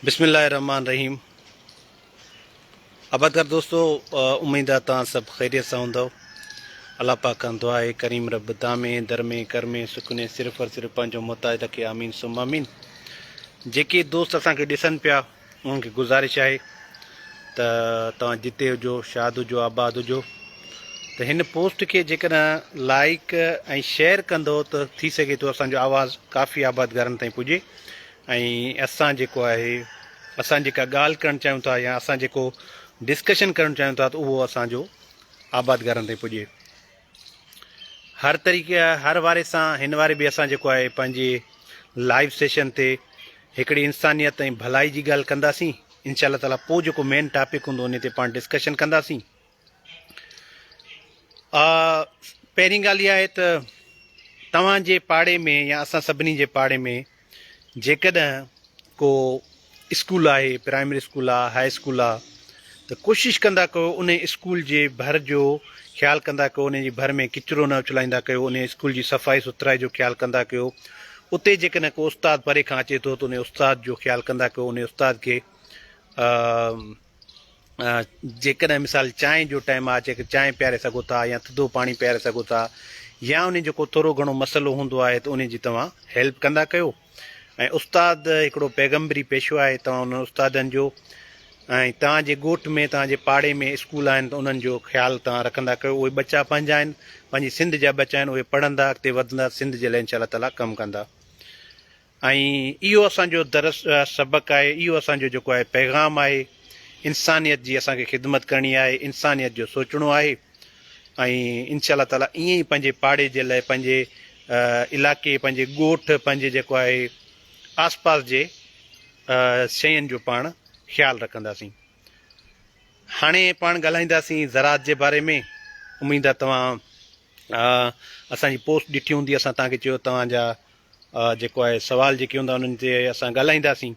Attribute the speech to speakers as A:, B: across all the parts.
A: بسم الله الرحمن الرحيم آبادگار دوستو اميد آ توهان سڀ خيريت سان هوندؤ الله پاڪ کان دعا آهي ڪريم رب دامي درمي ڪرمي سڪني صرف اور صرف پنهنجو محتاج رکي آمين ثم آمين جيڪي دوست اسان کي ڏسن پيا انهن کي گذارش آهي ته توهان جتي هجو شاد هجو آباد هجو ته هن پوسٽ کي جيڪڏهن لائڪ ۽ شيئر ڪندو ته ٿي سگهي ٿو اسان جو آواز ڪافي آبادگارن تائين پڄي ۽ اسان جيڪو آهي اسان جيڪا ڳالهه ڪرڻ چاهيون ٿا يا اسان جيڪو ڊسڪشن ڪرڻ چاهيون ٿا ته اهو اسان جو آبادگارن تائين پڄي. هر طريقي هر واري سان هن واري به اسان جيڪو آهي پنهنجي لائيو سيشن تي هڪڙي انسانيت ۽ ڀلائي جي ڳالهه ڪنداسين انشاء الله تعالي پوء جيڪو مين ٽاپڪ هوندو ان تي پاڻ ڊسڪشن ڪنداسين پهرين ڳالهه اها آهي ته توهان جي پاڙي ۾ يا اسان سڀني جي پاڙي ۾ جيڪڏهن ڪو اسڪول آهي پرائمري اسڪول آ هاء اسڪول آ ته ڪوشش ڪندا ڪيو ان اسڪول جي ڀر جو خيال ڪندا ڪيو ان جي ڀر ۾ ڪچرو نه اڇلائيندا ڪيو ان اسڪول جي صفائي سٿرائي جو خيال ڪندا ڪيو اتي جيڪڏهن ڪو استاد پري کان اچي ٿو ته ان استاد جو خيال ڪندا ڪيو ان استاد کي جيڪڏهن مثال چانهه جو ٽائيم آ چي چانهه پياري سگهو ٿا يا ٿڌو پاڻي پياري سگهو ٿا يا ان جو ڪو ٿورو گهڻو مسئلو هوندو آهي ته ان جي توهان هيلپ ڪندا ڪيو ۽ استاد هڪڙو پيغمبري پيشو آهي توهان انهن استادن جو ۽ توهان جي ڳوٺ ۾ توهان جي پاڙي ۾ اسڪول آهن ته انهن جو خيال توهان رکندا ڪيو اهي ٻچا پنهنجا آهن پنهنجي سنڌ جا ٻچا آهن اهي پڙهندا اڳتي وڌندا سنڌ جي لاء انشاء الله تعاليٰ ڪم ڪندا ۽ اهو اسان جو درس سبق آهي، اهو اسان جو جيڪو آهي پيغام آهي، انسانيت جي اسان کي خدمت ڪرڻي آهي، انسانيت جو سوچڻو آهي ۽ انشاء الله تعالي ائين ئي پنهنجي پاڙي جي لاء پنهنجي علائقي پنهنجي ڳوٺ پنهنجي جيڪو آهي آس پاس جي شين جو پاڻ خيال رکنداسين. هاڻي پاڻ ڳالهائينداسين زراعت جي باري ۾ اميد آهي توهان اسان جي پوسٽ ڏٺي هوندي اسان توهان کي چيو توهان جا جيڪو آهي سوال جيڪي هوندا انهن تي اسان ڳالهائينداسين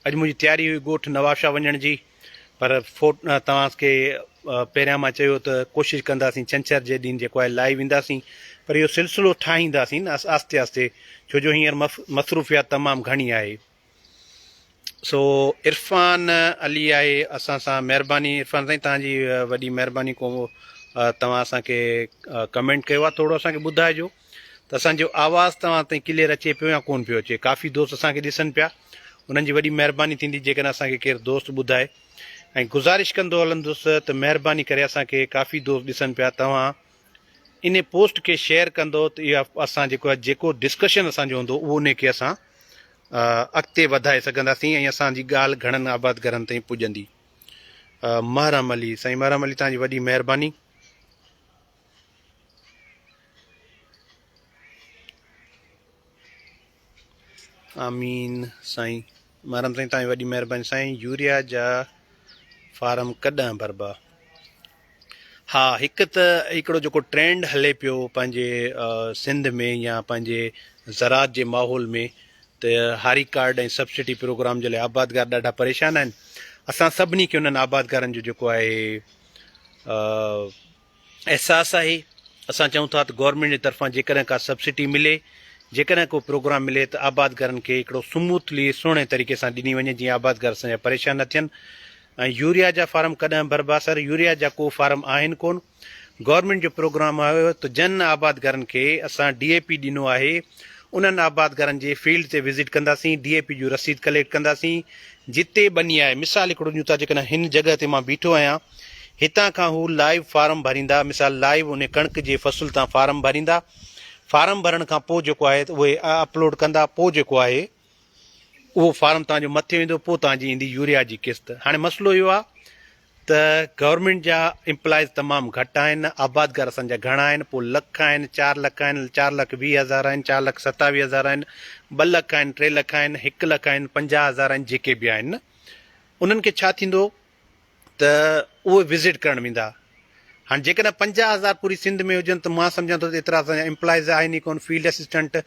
A: اڄ منهنجي تياري هئي ڳوٺ نوابشاهه وڃڻ جي پر فوٽ توهان کي پهريان مان چيو ته ڪوشش ڪنداسين ڇنڇر جي ڏينهن جيڪو آهي لائي وينداسين پر اهو سلسلو ٺاهينداسين آهستي آهستي ڇو جو هينئر مصروفيات تمام گهڻي آهي سو عرفان علي آهي اسان سان مهرباني عرفان سائين توهان جي وڏي مهرباني ڪو توهان اسان کي ڪمينٽ ڪيو آهي ٿورو اسان کي ٻڌائجو ته اسان جو آواز توهان تائين ڪليئر اچي پيو يا ڪون پيو اچي ڪافي دوست اسان کي ڏسن پيا انهن جي وڏي مهرباني ٿيندي جيڪڏهن اسان کي ڪير دوست ٻڌائي ۽ گذارش ڪندو هلندس ته مهرباني ڪري اسان کي ڪافي دوست ڏسن پيا توهان ان پوسٽ کي شيئر ڪندو ته اها اسان جيڪو آهي جيڪو ڊسڪشن اسان جو هوندو اهو ان کي اسان اڳتي وڌائي سگهنداسين ۽ اسان جي ڳالهه گهڻن آبادگارن تائين پڄندي. محرم علي سائين محرم علي توهان جي وڏي مهرباني. آمين سائين محرم سائين توهان جي وڏي مهرباني سائين يوريا جا فارم ڪڏهن ڀربا. ها هڪ ته هڪڙو جيڪو ٽرينڊ هلي پيو پنهنجي سنڌ ۾ يا پنهنجي زراعت جي ماحول ۾ ته هاري ڪارڊ ۽ سبسڊي پروگرام جي لاء آبادگار ڏاڍا پريشان آهن اسان سڀني کي انهن آبادگارن جو جيڪو آهي احساس آهي اسان چئون ٿا ته گورنمينٽ جي طرفان جيڪڏهن ڪا سبسڊي ملي جيڪڏهن ڪو پروگرام ملي ته آبادگارن کي هڪڙو سموٿلي سهڻي طريقي سان ڏني وڃي جيئن آبادگار اسان جا پريشان نه ٿين ۽ يوريا جا فارم ڪڏهن ڀربا سر يوريا جا ڪو فارم آهن ڪون گورنمينٽ جو پروگرام آيو ته جن آبادگارن کي اسان ڊي اي پي ڏنو آهي انهن آبادگارن جي فيلڊ تي وزٽ ڪنداسين ڊي اي پي جون رسيد ڪليڪٽ ڪنداسين جتي ٻني آهي مثال هڪڙو ڏيون ٿا جيڪڏهن هن جڳهه تي مان بيٺو آهيان هتان کان هو لائيو فارم ڀريندا مثال لائيو ان ڪڻڪ جي فصل تان فارم ڀريندا فارم ڀرڻ کان پوء جيڪو آهي ته اهي اپلوڊ ڪندا پوء جيڪو آهي اهو فارم توهان جو مٿي ويندو پوء توهان جي ايندي يوريا جي قسط هاڻي مسئلو اهو آهي ته گورنمينٽ جا امپلائيز تمام گهٽ آهن آبادگار اسان جا گهڻا آهن پوء لک آهن چار لک آهن چار لک 20 هزار آهن چار لک 27 هزار آهن ٻه لک آهن ٽي لک آهن هڪ لک آهن 50 هزار آهن جيڪي به آهن انهن کي ڇا ٿيندو ته اهي وزٽ ڪرڻ ويندا. هاڻ جيڪڏهن 50,000 پوري سنڌ ۾ هجن ته مان سمجهان ٿو ته ايترا اسان جا امپلائيز آهن ئي ڪونه، فيلڊ اسسٽنٽ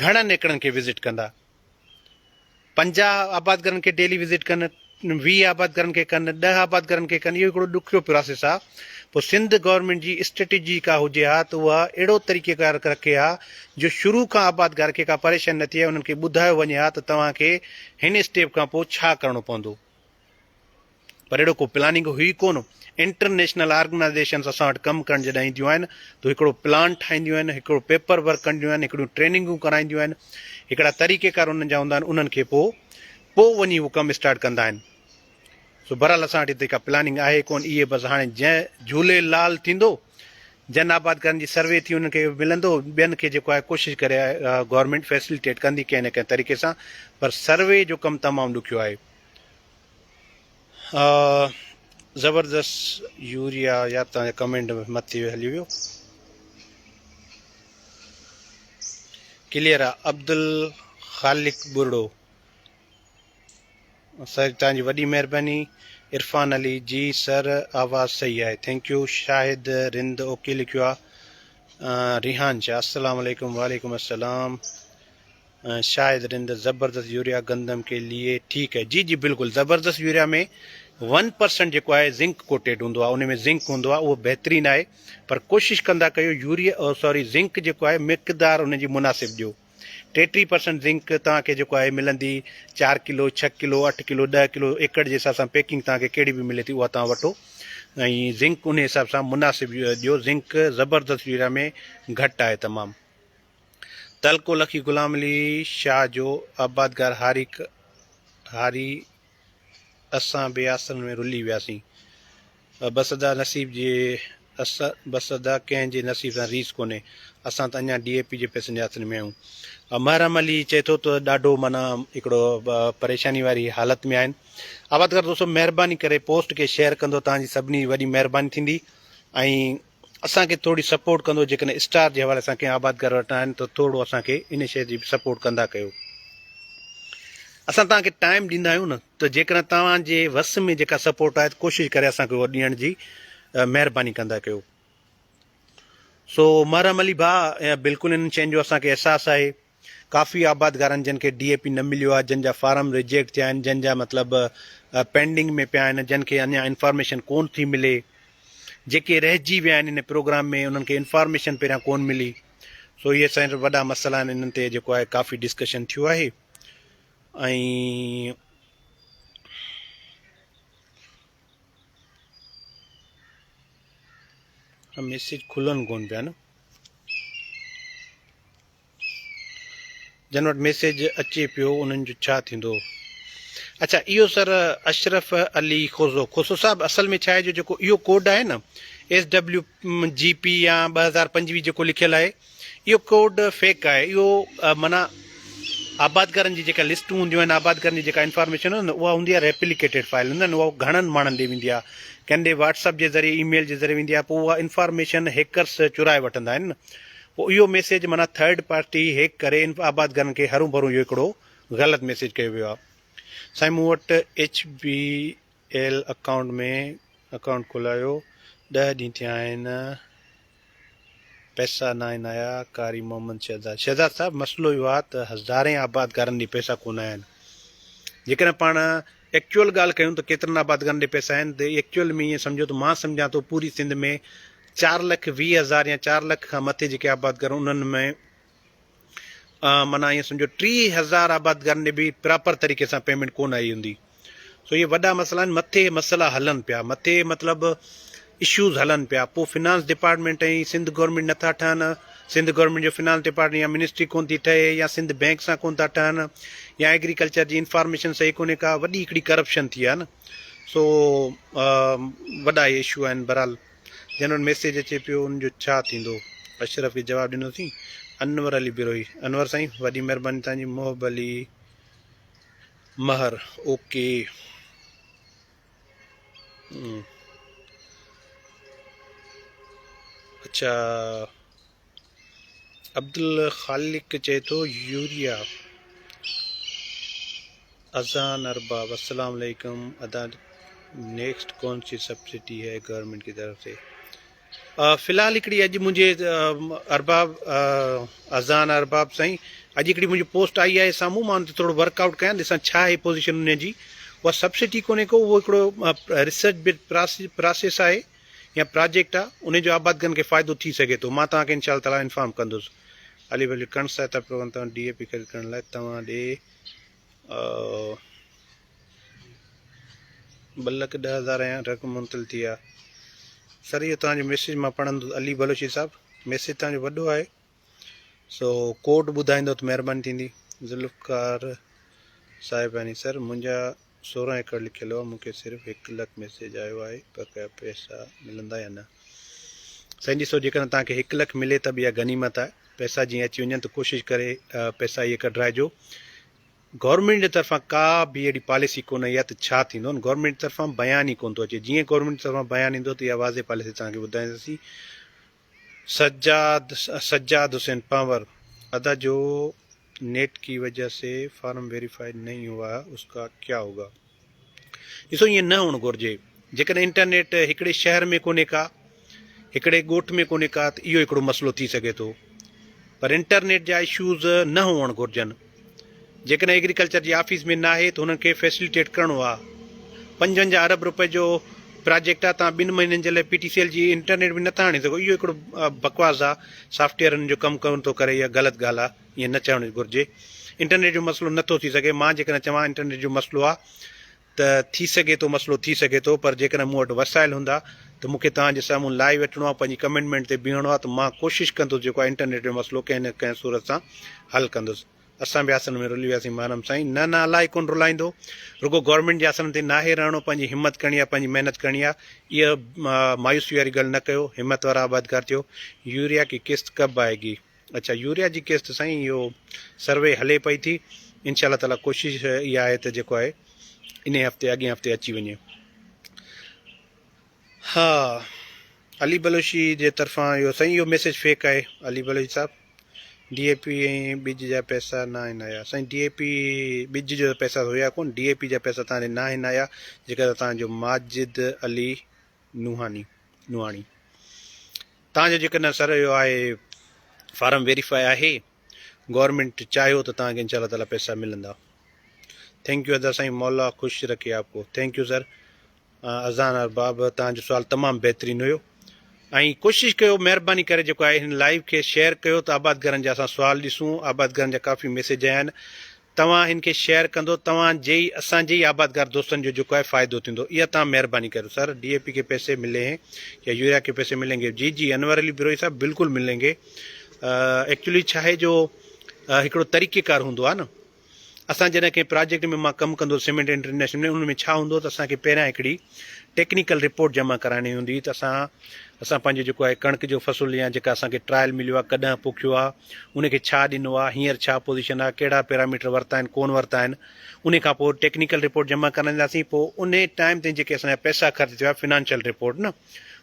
A: گهڻن ايڪڙن کي وزٽ ڪندا. 50 آبادگارن کي ڊيلي وزٽ ڪن، 20 آبادگارن کي ڪن، 10 آبادگارن کي ڪن، اهو هڪڙو ڏکيو پراسيس آهي. پوء سنڌ گورنمينٽ جي اسٽريٽجي ڪا هجي ها ته اها اهڙو طريقيڪار رکي ها جو شروع کان آبادگار کي ڪا پريشاني نه ٿئي انهن کي ٻڌايو وڃي ها ته توهان کي هن اسٽيپ کان پوء ڇا ڪرڻو پوندو. پر اهڙو ڪو پلاننگ هئي ڪونه. انٽرنيشنل آرگنائيزيشنس اسان وٽ ڪم ڪرڻ جڏهن اينديون آهن ته هڪڙو پلان ٺاهينديون آهن، هڪڙو پيپر ورڪ ڪنديون آهن، هڪڙيون ٽريننگون ڪرائينديون آهن، هڪڙا طريقيڪار انهن جا هوندا آهن، انهن کي پوء پوء وڃي هو ڪم اسٽارٽ ڪندا آهن. سو بهرحال اسان وٽ هتي ڪا پلاننگ آهي ڪونه، اهي بس هاڻي جنهن جهولي لال ٿيندو، جن آبادگارن جي سروي ٿي انهن کي ملندو، ٻين کي جيڪو آهي ڪوشش ڪري گورنمينٽ فيسليٽيٽ ڪندي ڪنهن نه ڪنهن طريقي سان، پر سروي جو ڪم تمام ڏکيو آهي. زبردست يوريا يار توهان جو ڪمينٽ مٿي هلي ويو ڪليئر آ عبدالخالق ٻرڙو سر توهان جي وڏي مهرباني عرفان علي جي سر آواز صحيح آهي thank you Shahid Rind okay لکيو آ ريحان شاھ السلام عليڪم وعليڪم السلام شاهد رند زبردست يوريا گندم ڪي ليي ٺيڪ هي جي جي بلڪل زبردست يوريا ۾ ون پرسنٽ جيڪو آهي زنڪ ڪوٽيڊ هوندو آهي ان ۾ زنڪ هوندو آهي اهو بهترين آهي پر ڪوشش ڪندا ڪيو يوريا سوري زنڪ جيڪو آهي مقدار ان جي مناسب ڏيو 33 پرسنٽ زنڪ توهان کي جيڪو آهي ملندي 4 ڪلو 6 ڪلو 8 ڪلو 10 ڪلو ايڪڙ جي حساب سان پيڪنگ توهان کي ڪهڙي به ملي ٿي اها توهان وٺو ۽ زنڪ ان حساب سان مناسب ڏيو زنڪ زبردست يوريا ۾ گهٽ آهي تمام تعلقو لکي غلام علي شاهه جو آبادگار هاري هاري اسان به آسرن ۾ رلي وياسين بس ادا نصيب جي بس ادا ڪنهن جي نصيب سان ريس ڪونهي اسان ته اڃا ڊي اي پي جي پئسن جي آسرن ۾ آهيون محرم علي چئي ٿو ته ڏاڍو معنيٰ هڪڙو پريشاني واري حالت ۾ آهن آبادگار دوستو مهرباني ڪري پوسٽ کي شيئر ڪندو توهان جي سڀني جي وڏي مهرباني ٿيندي ۽ اسان کي ٿوري سپورٽ ڪندو جيڪڏهن اسٽار جي حوالي سان ڪنهن آبادگار وٽ آهن ته ٿورو اسان کي ان شيء جي به سپورٽ ڪندا ڪيو اسان توهان کي ٽائيم ڏيندا آهيون نه ته جيڪڏهن توهان جي وس ۾ جيڪا سپورٽ آهي ته ڪوشش ڪري اسان کي اهو ڏيڻ جي مهرباني ڪندا ڪيو سو محرم علي ڀاء بلڪل انهن شين جو اسان کي احساس آهي ڪافي آبادگارن جن کي ڊي اي پي نه مليو آهي جن جا فارم ريجيڪٽ ٿيا آهن جن جا مطلب پينڊنگ ۾ پيا آهن جن کي اڃا انفارميشن ڪون ٿي ملي جيڪي رهجي ويا آهن ان پروگرام ۾ انهن کي انفارميشن پهريان ڪون ملي سو اهي سائين وڏا مسئلا آهن انهن تي جيڪو آهي ڪافي ڊسڪشن ٿيو آهي ۽ ميسيج کلن ڪون پيا نه جن وٽ ميسيج اچي پيو انهن جو ڇا ٿيندو. اڇا اهو سر اشرف علي کوسو کوسو صاحب اصل ۾ ڇا آهي جو جيڪو اهو ڪوڊ آهي نه ايس ڊبليو جي پي يا 2025 جيڪو لکيل آهي اهو ڪوڊ فيڪ آهي اهو معنيٰ آبادگارن جي جيڪا لسٽون هونديون آهن آبادگارن جي جيڪا انفارميشن هوندي اها هوندي آهي ريپليڪيٽيڊ فائل هوندي آهي اها گهڻن ماڻهن ڏي ويندي آهي ڪنهن ڏي واٽس اپ جي ذريعي اي ميل جي ذريعي ويندي آهي پوء اها انفارميشن هيڪرس چورائي وٺندا آهن پوء اهو ميسيج معنيٰ ٿرڊ پارٽي هيڪ ڪري ان آبادگارن کي هرون ڀرون اهو هڪڙو غلط ميسيج ڪيو ويو آهي. سائين مون وٽ H B L account ۾ account کولايو ڏهه ڏينهن ٿيا آهن پئسا ناهن آيا قاري محمد شهزاد شهزاد صاحب مسئلو اهو آهي ته هزارين آبادگارن ڏي پئسا ڪونه آيا آهن جيڪڏهن پاڻ ايڪچوئل ڳالهه ڪيون ته ڪيترن آبادگارن ڏي پئسا آهن ته ايڪچوئل ۾ ائين سمجهو ته مان سمجهان ٿو پوري سنڌ ۾ چار لک 20 هزار يا چار لک کان مٿي جيڪي آبادگار انهن ۾ معنيٰ ائين سمجهو 30 هزار آبادگارن ڏي به پراپر طريقي سان پيمينٽ ڪونه آئي هوندي سو اهي وڏا مسئلا آهن مٿي مسئلا هلن پيا مٿي مطلب اشوز هلن پيا پوء فنانس ڊپارٽمينٽ ۽ سنڌ گورنمينٽ نٿا ٺهن سنڌ گورنمينٽ جو فنانس ڊپارٽمينٽ يا منسٽري ڪون ٿي ٺهي يا سنڌ بينڪ سان ڪون ٿا ٺهن يا ايگريڪلچر جي انفارميشن صحيح ڪونهي ڪا وڏي هڪڙي ڪرپشن ٿي آهي نه سو وڏا اهي اشو آهن بهرحال جن وٽ ميسيج اچي پيو ان جو ڇا ٿيندو اشرف کي جواب ڏنوسين انور علي بروهي انور سائين وڏي مهرباني تان جي محب علي مهر اوڪي اچھا عبدالخالق چئي ٿو يوريا اذان ارباب السلام علیکم ادا نيڪسٽ کون سي سبسڊي هي گورنمينٽ کی طرف سي في الحال هڪڙي اڄ منهنجي ارباب اذان ارباب سائين اڄ هڪڙي منهنجي پوسٽ آئي آهي سامهون مان ان تي ٿورو ورڪ آئوٽ ڪيان ڏسان ڇا آهي پوزيشن ان جي اها سبسڊي ڪونهي ڪو اهو هڪڙو ريسرچ پراسيس آهي. يا پراجيڪٽ آ انهي جو آبادگارن کي فائدو ٿي سگهي ٿو مان توهان کي انشاء الله تعالي انفارم ڪندس. علي بلوچ ڪڻ سهائتا پروگرام توهان ڊي اي پي خريد ڪرڻ لاء توهان ڏي ٻه لک ڏهه هزار يا رقم منتقل ٿي آ سر اهو توهان جو ميسيج مان پڙهندس علي بلوچي صاحب ميسيج توهان جو وڏو آهي سو ڪوڊ ٻڌائيندو ته مهرباني ٿيندي ذوالفقار صاحباني سر منهنجا 16 ايڪڙ لکيل هئا مونکي صرف هڪ لک ميسيج آيو آهي پر ڪيا پئسا ملندا يا نه سائين ڏسو جيڪڏهن توهان کي هڪ لک ملي ته به اها غنيمت آهي پئسا جيئن اچي وڃن ته ڪوشش ڪري پئسا اهي ڪڍرائجو گورنمينٽ جي طرفان ڪا به اهڙي پاليسي ڪونه آئي آهي ته ڇا ٿيندو گورنمينٽ طرفان بيان ئي ڪونه ٿو اچي جيئن گورنمينٽ طرفان بيان ايندو ته اها واضح پاليسي توهان کي ٻڌائينداسين سجاد سجاد حسين پنور ادا جو نيٽ ڪي وجه سي فارم ويريفائيڊ نهين هوا اس ڪا ڪيا هوگا ڏسو ائين نه هئڻ گهرجي جيڪڏهن انٽرنيٽ هڪڙي شهر ۾ ڪونهي ڪا هڪڙي ڳوٺ ۾ ڪونهي ڪا ته اهو هڪڙو مسئلو ٿي سگهي ٿو پر انٽرنيٽ جا اشوز نه هئڻ گهرجن جيڪڏهن ايگريڪلچر جي آفيس ۾ ناهي ته هنن کي فيسليٽيٽ ڪرڻو آ. 55 ارب روپين جو پراجيڪٽ آ توهان ٻن مهينن جي لاء پي ٽي سي ايل جي انٽرنيٽ به نٿا آڻي سگهو اهو هڪڙو بڪواس آ سافٽ ويئر هنن جو ڪم ڪونه ٿو ڪري اها غلط ڳالهه آ ائين نه چوڻ گهرجي انٽرنيٽ جو مسئلو نٿو ٿي سگهي مان جيڪڏهن چوان انٽرنيٽ جو مسئلو آ ته ٿي سگهي ٿو مسئلو ٿي سگهي ٿو پر جيڪڏهن مون وٽ وسائل هوندا ته مون کي توهان جي سامهون لائيو اچڻو آهي پنهنجي ڪمٽمينٽ تي بيهڻو آهي ته مان ڪوشش ڪندس جيڪو آهي انٽرنيٽ جو مسئلو ڪنهن نه ڪنهن صورت سان حل ڪندس اسان به آسن ۾ رلي وياسين محرم سائين نه نه الائي ڪون رلائيندو رڳو گورنمينٽ جي آسرن تي ناهي رهڻو پنهنجي همت ڪرڻي آهي پنهنجي محنت ڪرڻي آهي اها مايوسي واري ڳالهه نه ڪيو همت وارا آبادگار ٿيو يوريا ڪي قسط ڪب آئي گي اڇا يوريا جي قسط سائين اهو سروي هلي پئي ٿي انشاء الله تعالي ڪوشش اها آهي ته جيڪو آهي انهي هفتي اڳين هفتي اچي وڃي ها علي بلوچي جي طرفان اهو سائين اهو ميسج فيڪ آهي علي بلوچي صاحب ڊي اي پي ۽ ٻج جا پئسا نه آهن آيا سائين ڊي اي پي ٻج جو پئسا هيا ڪون ڊي اي پي جا پئسا تان نه آهن آيا جيڪا تان جو ماجد علي نوحاني نوحاڻي تان جو جيڪڏهن سر اهو آهي فارم ويريفائي آهي گورنمينٽ چاهيو ته تان کي انشاء الله تعالي پئسا ملندا thank you ادا سائين مولا خوش رکي آپ کو thank you sir Azan ارباب تان جو سوال تمام بهترين هيو ۽ ڪوشش ڪيو مهرباني ڪري جيڪو آهي هن لائيو کي شيئر ڪيو ته آبادگارن جا اسان سوال ڏسون آبادگارن جا ڪافي ميسيج آيا آهن توهان هن کي شيئر ڪندو توهان جي ئي اسان جي ئي آبادگار دوستن جو جيڪو آهي فائدو ٿيندو اها توهان مهرباني ڪريو سر ڊي اي پي ڪي پيسي ملي هين يا يوريا ڪي پيسي ملين گي جي جي انور علي بروهي صاحب بلڪل ملين گي ايڪچولي ڇا آهي جو هڪڙو طريقي ڪار هوندو آهي نه اسان جڏهن ڪنهن پراجيڪٽ ۾ مان ڪم ڪندو هوس سيمينٽ انٽرنيشنل ۾ ان ۾ ڇا هوندو هو ته اسان کي پهريان هڪڙي ٽيڪنيڪل رپورٽ جمع ڪرائڻي هوندي هئي ته اسان اسان پنهنجو جيڪو آهي ڪڻڪ جو فصل يا جيڪا اسان کي ٽرائل مليو آهي ڪڏهن پوکيو آهي ان کي ڇا ڏنو آهي هينئر ڇا پوزيشن آهي ڪهڙا پيراميٽر ورتا آهن ڪون ورتا آهن ان کان پوء ٽيڪنيڪل رپورٽ جمع ڪرائينداسين پوء ان ٽائيم تائين جيڪي اسان جا پئسا خرچ ٿيا فنانشل رپورٽ نه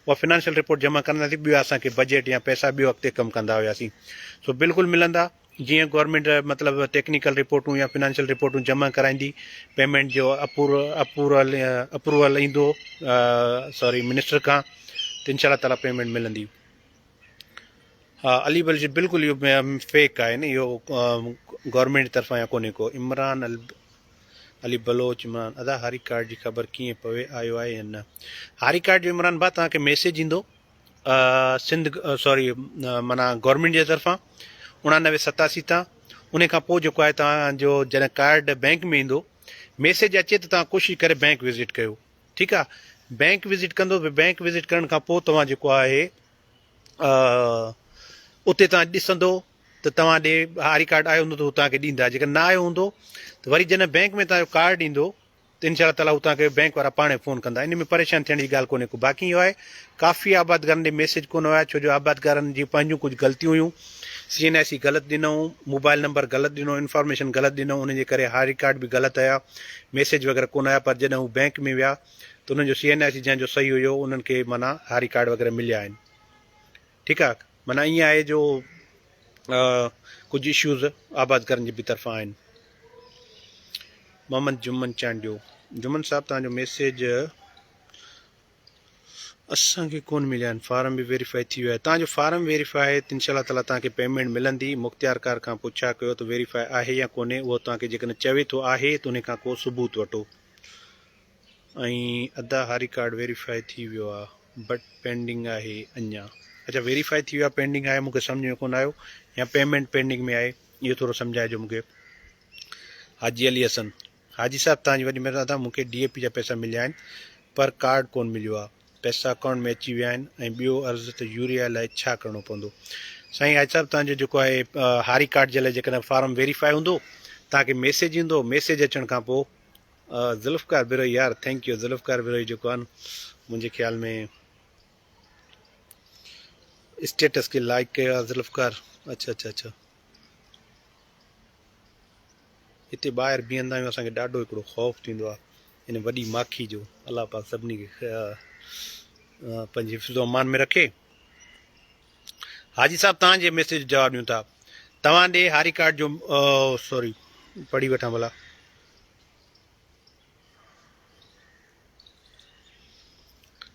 A: اها فنانشل رپورٽ جمع ڪرائينداسين ٻيو اسان کي بجيٽ يا پئسا ٻيو اڳتي ڪم ڪندا هياسين سو بلڪل ملندا جيئن گورنمينٽ مطلب ٽيڪنيڪل رپورٽون يا فنانشل رپورٽون جمع ڪرائيندي پيمينٽ جو اپورل اپروول ايندو سوري منسٽر کان ته انشاء الله تعالي پيمينٽ ملندي ها علي بلوچ بلڪل اهو فيڪ آهي نه اهو گورنمينٽ طرفان يا ڪونهي ڪو عمران علي بلوچ عمران ادا هاري ڪارڊ جي خبر ڪيئن پوي آيو آهي يا نه هاري ڪارڊ جو عمران ڀا توهان کي ميسيج ايندو سنڌ سوري معنيٰ گورنمينٽ جي طرفان 89 87 تان ان کان پوء جيڪو آهي توهان جو جڏهن ڪارڊ بينڪ ۾ ايندو ميسيج اچي ته توهان ڪوشش ڪري بينڪ وزٽ ڪيو ٺيڪ آهي بينڪ وزٽ ڪندو بينڪ وزٽ ڪرڻ کان پوء توهان جيڪو آهي اتي توهان ڏسندو ته توهان ڏي هاري ڪارڊ آيو هوندو ته هو توهان کي ڏيندا جيڪڏهن نه آيو هوندو ته وري جڏهن بينڪ ۾ توهان جو ڪارڊ ايندو ته انشاء الله تعالي هو توهان کي بينڪ وارا پاڻهي فون ڪندا ان ۾ پريشان ٿيڻ جي ڳالهه ڪونهي ڪو باقي اهو آهي ڪافي آبادگارن ڏي ميسيج ڪونه آيا ڇو جو آبادگارن جي پنهنجون ڪجهه غلطيون هيون سي اين آء سي غلط ڏنائون موبائل نمبر غلط ڏنو انفارميشن غلط ڏنو ان جي ڪري هاري ڪارڊ به غلط آيا ميسيج وغيره ڪونه آيا پر جڏهن هو بينڪ ۾ ويا ته انهن جو سي اين آء سي جنهن جو صحيح هيو انهن کي معنيٰ هاري ڪارڊ وغيره مليا آهن ٺيڪ آهي معنيٰ ائين آهي جو ڪجهه اشوز آبادگارن جي به طرفان آهن محمد جمن چانڊيو جمن صاحب توهان جو ميسيج اسان کي ڪون مليا آهن فارم به ويريفائي ٿي ويو آهي توهان جو فارم ويريفائي آهي ته انشاء الله تعالي توهان کي پيمينٽ ملندي مختيار ڪار کان پڇا ڪيو ته ويريفائي آهي يا ڪونهي اهو توهان کي جيڪڏهن چوي ٿو آهي ته ان کان ڪو ثبوت وٺو ۽ ادا هاري ڪارڊ ويريفائي ٿي ويو آهي. بٽ پينڊنگ آهي اڃا. اڇا ويريفائي ٿي ويو آهي پينڊنگ آهي مونکي سمجهه ۾ ڪونه آيو يا پيمينٽ پينڊنگ ۾ آهي اهو ٿورو سمجهائجو مونکي. حاجي علي حسن حاجي صاحب توهان جي وڏي مهرباني ادا مونکي ڊي اي پي جا پئسا مليا آهن پر ڪارڊ ڪون مليو آهي پئسا اڪائونٽ ۾ اچي ويا آهن ۽ ٻيو عرض ته يوريا لاء ڇا ڪرڻو پوندو سائين حاجي صاحب توهان جو جيڪو آهي هاري ڪارڊ جي لاء جيڪڏهن فارم ويريفائي هوندو توهان کي ميسيج ايندو ميسيج اچڻ کان پوء ذوالفقار بروهي يار thank you Zulfiqar Brohi جيڪو آهي منهنجي خيال ۾ اسٽيٽس کي لائڪ ڪيو آهي ذوالفقار اچھا اچھا اچھا هتي ٻاهر بيهندا آهيون اسان کي ڏاڍو هڪڙو خوف ٿيندو آهي ان وڏي ماکي جو الله پاڪ سڀني کي پنهنجي حفظ و امان ۾ رکي حاجي صاحب توهان جي ميسيج جو جواب ڏيون ٿا توهان ڏي هاري ڪارڊ جو سوري پڙهي وٺان ڀلا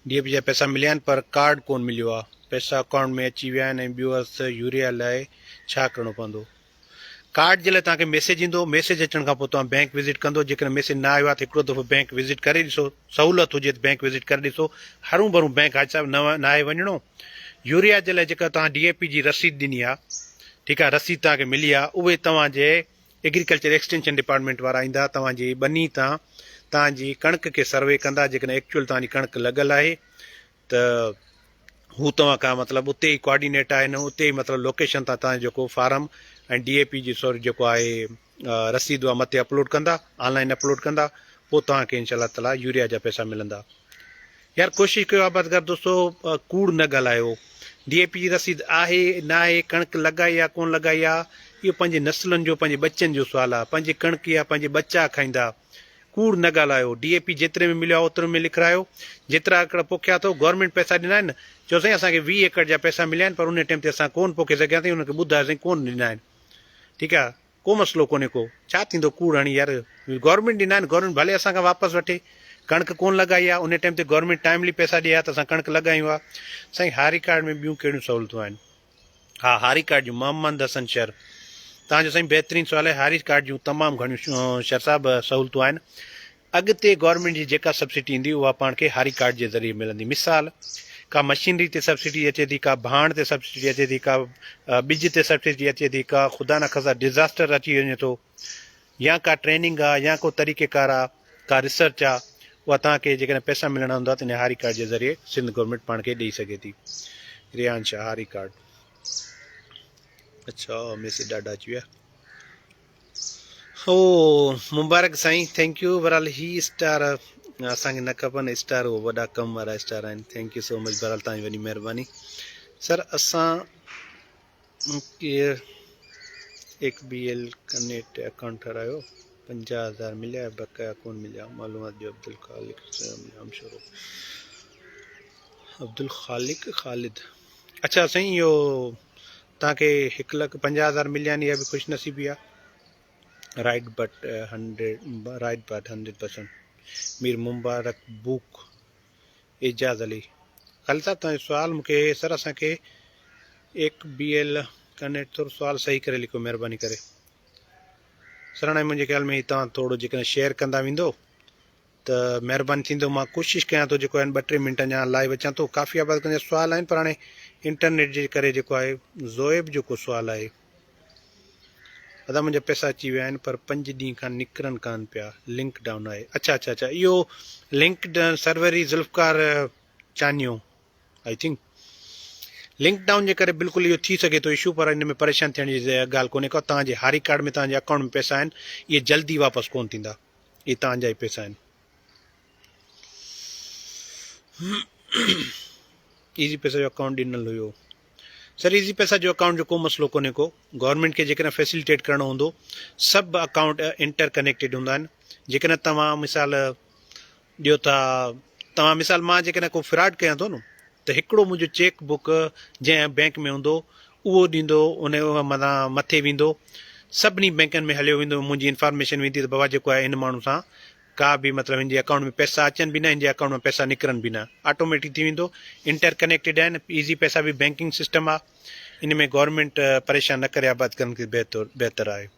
A: ڊي اي پي جا پئسا مليا آهن پر ڪارڊ ڪون مليو آهي پئسا اڪائونٽ ۾ اچي ويا آهن ۽ ٻيو عرض ته يوريا لاء ڇا ڪرڻو پوندو ڪارڊ جي لاء توهان کي ميسيج ايندو ميسيج اچڻ کان پوء توهان بينڪ وزٽ ڪندو جيڪڏهن ميسيج نه آيو آهي ته هڪڙو دفعو بينڪ وزٽ ڪري ڏسو سهولت هجي ته بينڪ وزٽ ڪري ڏسو هرون ڀرون بينڪ حاجي صاحب نه ناهي وڃڻو يوريا جي لاء جيڪا توهان ڊي اي پي جي رسيد ڏني آهي ٺيڪ آهي رسيد توهان کي ملي آهي اهي توهان جي ايگريڪلچر ايڪسٽينشن ڊپارٽمينٽ وارا ايندا توهان جي ٻني تان توهان جي ڪڻڪ کي سروي ڪندا جيڪڏهن ايڪچوئل توهان جي ڪڻڪ لڳل آهي ته هو توهان کان مطلب اتي ئي ڪوآرڊينيٽ آهن اتي ئي مطلب لوڪيشن تان توهان جيڪو فارم ۽ ڊي اي پي جي سوري جيڪو آهي رسيد اها مٿي اپلوڊ ڪندا آن لائن اپلوڊ ڪندا پوء توهان کي انشاء الله تعالي يوريا جا پئسا ملندا يار ڪوشش ڪيو آبادگار دوستو ڪوڙ نه ڳالهايو ڊي اي پي جي رسيد آهي ناهي ڪڻڪ لڳائي آ ڪون لڳائي آ اهو پنهنجي نسلن جو پنهنجي ٻچن جو سوال آ پنهنجي ڪڻڪ يا پنهنجي ٻچا کائيندا ڪوڙ نه ڳالهايو ڊي اي پي جيتري ۾ مليو آ اوتري ۾ لکرايو جيترا ايڪڙ پوکيا اٿو گورنمينٽ پئسا ڏنا آهن چئو سائين اسان کي 20 ايڪڙ جا پئسا مليا آهن پر ان ٽيم تي اسان ڪون پوکي سگهياسين انهن کي ٻڌايو سائين ڪون ڏنا آهن ٺيڪ آ ڪو مسئلو ڪونهي ڪو ڇا ٿيندو ڪوڙ هڻي يار گورنمينٽ ڏنا آهن گورنمينٽ ڀلي اسان کان واپس وٺي ڪڻڪ ڪون لڳائي آ ان ٽائيم تي گورنمينٽ ٽائملي پئسا ڏي ها ته اسان ڪڻڪ لڳايون ها سائين هاري ڪارڊ ۾ ٻيون ڪهڙيون سهولتون آهن ها هاري ڪارڊ جون محمد حسن شر تان جو سائين بهترين سوال آهي هاري ڪارڊ جون تمام گهڻيون شر صاحب سهولتون آهن اڳتي گورنمينٽ جي جيڪا سبسڊي ايندي اها پاڻ کي هاري ڪارڊ جي ذريعي ملندي. مثال ڪا مشينري تي سبسڊي اچي ٿي، ڪا ڀاڻ تي سبسڊي اچي ٿي، ڪا ٻج تي سبسڊي اچي ٿي، ڪا خدا نخواسته ڊزاسٽر اچي وڃي ٿو يا ڪا ٽريننگ آ يا ڪو طريقه ڪار آ، ڪا ريسرچ آ، اها توهان کي جيڪڏهن پئسا ملڻا هوندا ته ان هاري ڪارڊ جي ذريعي سنڌ گورنمينٽ پاڻ کي ڏئي سگهي ٿي. ريحان شاهه هاري ڪارڊ اڇا ميسيج ڏاڍا اچي ويا. او مبارڪ سائين thank you بھرحال ھي اسٽار اسان کي نه کپن اسٽار اھو وڏا ڪم وارا اسٽار آھن thank you so مچ بھرحال تان جي وڏي مھرباني سر اسان ايڪ بي ايل ڪنيڪٽ اڪائونٽ ٺھرايو پنجاھ ھزار مليا بقايا ڪون مليا معلومات ڏيو عبدالخالق ڄامشورو عبدالخالق خالد اچھا سائين اھو توهان کي هڪ لک پنجاهه هزار مليا آهن اها به خوش نصيبي آهي right but hundred right but hundred percent Mir Mubarak book Ejaz Ali Khalid صاحب توهان جو سوال مونکي سر اسان کي ايڪ بي ايل ڪنيڪٽ ٿورو سوال صحيح ڪري لکو مهرباني ڪري سر هاڻي منهنجي خيال ۾ توهان ٿورو جيڪڏهن شيئر ڪندا ويندو ته مهرباني ٿيندو مان ڪوشش ڪيان ٿو جيڪو آهن ٻه ٽي منٽ اڃا لائيو اچان ٿو ڪافي آباد ڪنجا سوال آهن پر هاڻي انٽرنيٽ جي ڪري جيڪو آهي زوئب جو ڪو سوال آهي ادا منهنجا پئسا اچي ويا آهن پر پنج ڏينهن کان نڪرن ڪان پيا لنڪ ڊائون آهي اچھا اچھا اچھا اهو لنڪ سرور ئي Zulfiqar Chanio I think link down جي ڪري بلڪل اهو ٿي سگهي ٿو اشو پر ان ۾ پريشان ٿيڻ جي ڳالهه ڪونهي ڪا توهان جي هاري ڪارڊ ۾ توهان جي اڪائونٽ ۾ پئسا آهن اهي جلدي واپس ڪون ٿيندا اهي توهان جا ئي پئسا آهن. ايزي پئسا جو اڪائونٽ ڏنل هيو. سر ايزي پئسا جو اڪائونٽ جو ڪو مسئلو ڪونهي ڪو گورنمينٽ کي جيڪڏهن فيسليٽيٽ ڪرڻو هوندو سڀ اڪائونٽ انٽر ڪنيڪٽيڊ هوندا آهن جيڪڏهن توهان مثال ڏيو ٿا توهان مثال مان جيڪڏهن ڪو فراڊ ڪيان ٿو نه ته هڪڙو منهنجو چيڪ بڪ جنهن بينڪ ۾ هوندو اهو ڏيندو ان مٿان مٿي ويندو سڀني بينڪن ۾ هليو ويندو منهنجي انفارميشن ويندي ته بابا جيڪو آهي هن ماڻهو سان ڪا به مطلب هن جي اڪائونٽ ۾ پئسا اچن به نه هن جي اڪائونٽ مان پئسا نڪرن به نه آٽوميٽڪ ٿي ويندو انٽر ڪنيڪٽيڊ آهن ايزي پئسا به بينڪنگ سسٽم آهي ان ۾ گورنمينٽ پريشان نه ڪري آباد ڪرڻ کي بهتر آهي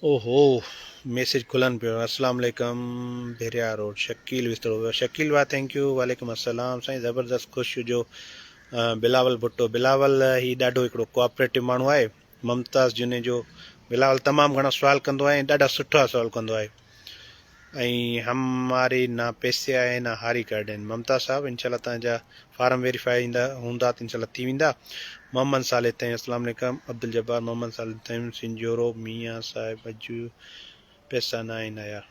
A: اوهو ميسيج کلن پيو السلام عليڪم ڀريا روڊ شڪيل وستڙو شڪيل ڀاء thank you وعليڪم السلام سائين زبردست خوش هجو بلاول ڀٽو بلاول هي ڏاڍو هڪڙو ڪوآپريٽو ماڻهو آهي ممتاز جونيجو بلاول تمام گهڻا سوال ڪندو آهي ۽ ڏاڍا سٺا سوال ڪندو آهي ۽ هماري نا پيسي آهي نا هاري ڪارڊ آهن ممتاز صاحب انشاء الله تنهنجا فارم ويريفائي ايندا هوندا ته انشاء الله ٿي ويندا محمد صالح تيم السلام عليڪم عبدالجبار محمد صالح تيم سنجورو ميان صاحب اڄ پيسا نه آهن آيا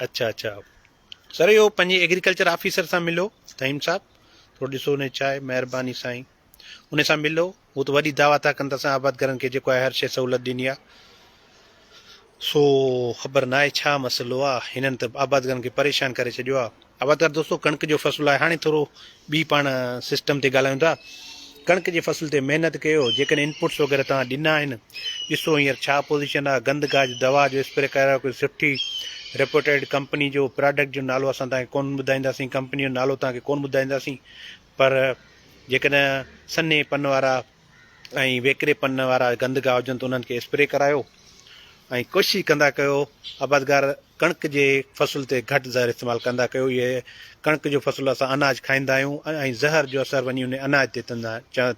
A: اچھا اچھا سر اهو پنهنجي ايگريڪلچر آفيسر سان ملو تيم صاحب ٿورو ڏسو ان ڇا آهي مهرباني سائين ان سان ملو هو ته وڏي دعويٰ ٿا ڪن ته اسان آبادگارن کي جيڪو آهي هر شيء سهولت ڏني آهي سو خبر ناهي ڇا مسئلو آهي هنن ته آبادگارن کي پريشان ڪري ڇڏيو آهي آبادگار دوستو ڪڻڪ جو فصل آهي هاڻي ٿورو ٻي پاڻ سسٽم تي ڳالهايون ٿا ڪڻڪ جي فصل تي محنت ڪيو جيڪڏهن انپوٽس وغيره توهان ڏنا آهن ڏسو هينئر ڇا پوزيشن آهي گند گاج دوا جو اسپري ڪرايو ڪوئي سٺي ريپوٽيڊ ڪمپني جو پراڊڪٽ جو نالو اسان توهان کي ڪون ٻڌائينداسين ڪمپني جو نالو توهان کي ڪون ٻڌائينداسين پر جيڪڏهن سنهي پن وارا ۽ ويڪري پن وارا گندگاهه هجن ته انهن کي اسپري ڪرايو ۽ ڪوشش ڪندا ڪيو آبادگار ڪڻڪ جي فصل تي گهٽ زهر استعمال ڪندا ڪيو اهي ڪڻڪ جو فصل اسان اناج کائيندا آهيون ۽ زهر جو اثر وڃي ان اناج تي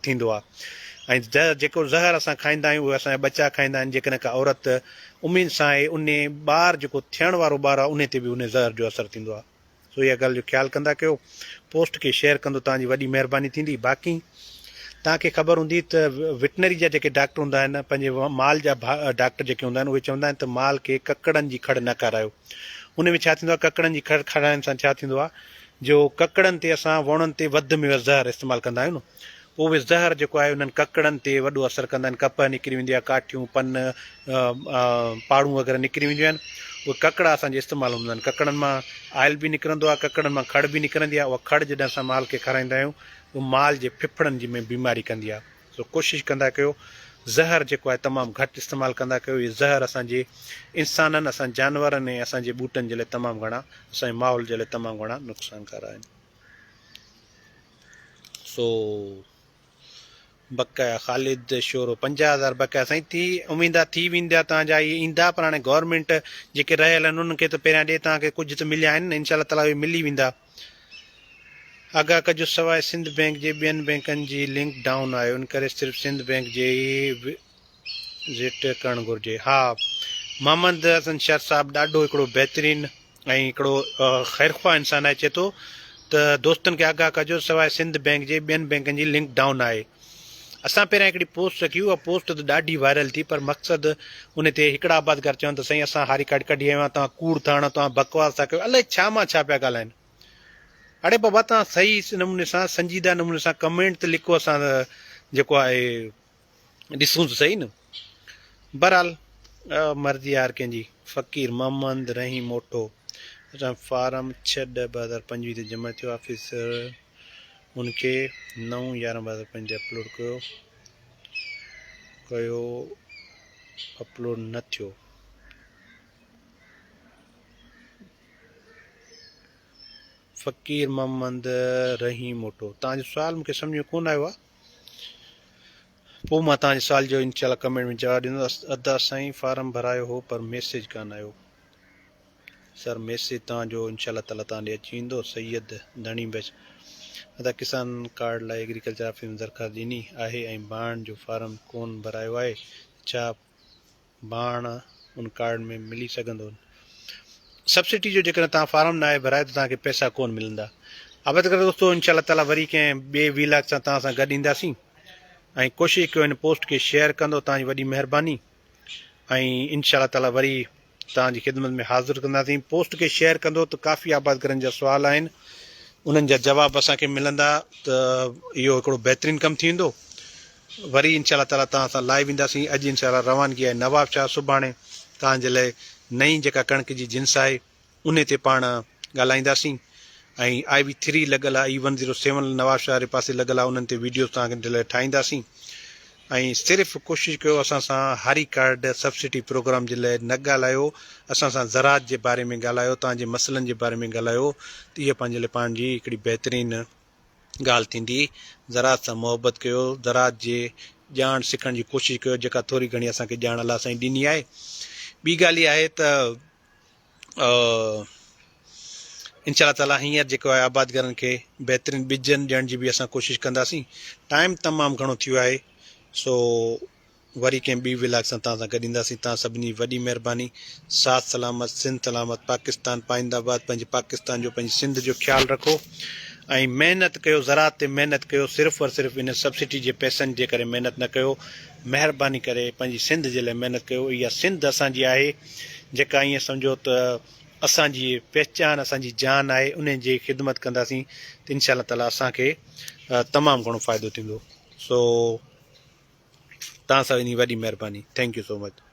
A: ٿيندو آهي ۽ جيڪو زهر اسان کائيندا آهيون اهي اسان جا ٻچا کائيندا آهن جيڪڏهن ڪا عورت اميد سان آهي ان ٻار جيڪو ٿيڻ وارو ٻار آهي ان تي به ان زهر جو اثر ٿيندو آهي سو اها ڳالهه جو خيال ڪندا ڪيو پوسٽ کي شيئر ڪندو توهان جي وڏي مهرباني ٿيندي باقي توهان کي خبر هوندي ته وٽنري جا جيڪي ڊاڪٽر هوندا آهن پنهنجي مال جا ڊاڪٽر جيڪي هوندا آهن اهي چوندا آهن ته مال کي ڪڪڙن جي کڙ نه کارايو ان ۾ ڇا ٿيندو آهي ڪڪڙن جي کڙ کارائڻ سان ڇا ٿيندو آهي جو ڪڪڙن تي اسان ووڻن تي وڌ ۾ وڌ زهر استعمال ڪندا آهيون نه پوء اهي زهر جيڪو آهي انهن ڪڪڙن تي وڏو اثر ڪندا آهن، ڪپهه نڪري ويندي آهي، ڪاٺيون، پن، پاڙون وغيره نڪري وينديون آهن، اهي ڪڪڙا اسان جي استعمال هوندا آهن، ڪڪڙن مان آئل به نڪرندو آهي، ڪڪڙن مان کڙ به نڪرندي آهي، اها کڙ جڏهن اسان مال کي کارائيندا آهيون اهو مال جي ڦڦڙن جي ۾ بيماري ڪندي آهي، سو ڪوشش ڪندا ڪيو زهر جيڪو آهي تمام گهٽ استعمال ڪندا ڪيو، اهي زهر اسان جي انسانن، اسان جانورن ۽ اسان جي ٻوٽن جي لاء تمام گهڻا اسان جي ماحول جي لاء تمام گهڻا نقصانڪار آهن. سو بقايا خالد شورو 50000 بقايا سائين ٿي اميد آ ٿي ويندا توهان جا اهي ايندا پر هاڻي گورنمينٽ جيڪي رهيل آهن انهن کي ته پهريان ڏي توهان کي ڪجهه ته مليا آهن انشاء الله تعالي اهي ملي ويندا آگاهه ڪجو سواء سنڌ بينڪ جي ٻين بينڪن جي لنڪ ڊائون آهي ان ڪري صرف سنڌ بينڪ جي ئي وزٽ ڪرڻ گهرجي ها محمد حسن شر صاحب ڏاڍو هڪڙو بهترين ۽ هڪڙو خيرخواهه انسان آهي چئي ٿو ته دوستن کي آگاهه ڪجو سواء سنڌ بينڪ جي ٻين بينڪن جي لنڪ ڊائون آهي اسان پهريان هڪڙي پوسٽ رکي اها پوسٽ ته ڏاڍي وائرل ٿي پر مقصد ان تي هڪڙا آبادگار چون ته سائين اسان هاري ڪارڊ ڪڍي آيو آهيان توهان ڪوڙ ٿا هڻو توهان بڪواس ٿا ڪيو الائي ڇا مان ڇا پيا ڳالهائن اڙي بابا توهان صحيح نموني سان سنجيده نموني سان ڪمينٽ ته لکو اسان جيڪو آهي ڏسون ته سهي نه. بهرحال مرضي آهي هر ڪنهن جي. فقير محمد رحيم اوٺو اسان فارم 6 ڏهه 2025 تي جمع ٿيو آفيسر ان کي 9 11 2025 تي اپلوڊ ڪيو ڪيو اپلوڊ نه ٿيو. فقير محمد رحيم اوٺو توهان جو سوال مونکي سمجهه ۾ ڪونه آيو آهي. پوء مان توهان جي سوال جو انشاء الله ڪمينٽ ۾ جواب ڏيندس ادا سائين فارم ڀرايو هو پر ميسيج ڪانه آيو سر ميسيج توهان جو انشاء الله تعالي توهان ڏي اچي ويندو سيد ڌڻي بخش ادا ڪسان ڪارڊ لاء ايگريڪلچر آفيس ۾ درخواست ڏني آهي ۽ ڀاڻ جو فارم ڪون ڀرايو آهي ڇا ڀاڻ ان ڪارڊ ۾ ملي سگهندو. سبسڊي جو جيڪڏهن توهان فارم ناهي ڀرايو ته توهان کي پئسا ڪون ملندا. آباد ڪري دوستو انشاء الله تعالي وري ڪنهن ٻئي وي لاگ سان توهان سان گڏ اينداسين ۽ ڪوشش ڪيو هن پوسٽ کي شيئر ڪندو توهان جي وڏي مهرباني ۽ انشاء الله تعالي وري توهان جي خدمت ۾ حاضر ڪنداسين پوسٽ کي شيئر ڪندو ته ڪافي آبادگرن جا سوال آهن انهن جا جواب اسان کي ملندا ته اهو هڪڙو بهترين ڪم ٿي ويندو وري انشاء الله تعالي توهان سان لائيو اينداسين اڄ انشاء الله روانگي آهي نواب شاهه سڀاڻي توهان جي لاء نئين جيڪا ڪڻڪ جي جنس آهي انهي تي پاڻ ڳالهائينداسين ۽ آء وي ٿري لڳل آهي A one zero seven Nawab Shah واري پاسي لڳل آهي انهن تي ويڊيوز توهان جي لاء ٺاهينداسين ۽ صرف ڪوشش ڪيو اسان سان هاري ڪارڊ سبسڊي پروگرام جي لاء نه ڳالهايو اسان سان زراعت جي باري ۾ ڳالهايو توهان جي مسئلن جي باري ۾ ڳالهايو ته اها پنهنجي لاء پاڻ جي هڪڙي بهترين ڳالهه ٿيندي، زراعت سان محبت ڪيو، زراعت جي ڄاڻ سکڻ جي ڪوشش ڪيو، جيڪا ٿوري گهڻي اسان کي ڄاڻ الله سائين ڏني آهي. ٻي ڳالهه اها آهي ته انشاء الله تعالي هينئر جيڪو آهي آبادگارن کي بهترين ٻجن ڏيڻ جي به اسان ڪوشش ڪنداسين. ٽائيم تمام گهڻو ٿي ويو آهي سو وري ڪنهن ٻي ولاگ سان توهان سان گڏ اينداسين. توهان سڀني جي وڏي مهرباني. ساٿ سلامت سنڌ سلامت پاڪستان پائنده آباد. پنهنجي پاڪستان جو پنهنجي سنڌ جو خيال رکو ۽ محنت ڪيو زراعت تي محنت ڪيو صرف اور صرف ان سبسڊي جي پئسن جي ڪري محنت نه ڪيو مهرباني ڪري پنهنجي سنڌ جي لاء محنت ڪيو اها سنڌ اسان جي آهي جيڪا ائين سمجهو ته اسان جي پهچان اسان جي جان آهي انهي جي خدمت ڪنداسين ته انشاء الله تعالي اسان کي تمام گهڻو فائدو ٿيندو سو توهان سڀني جي وڏي مهرباني thank you so much.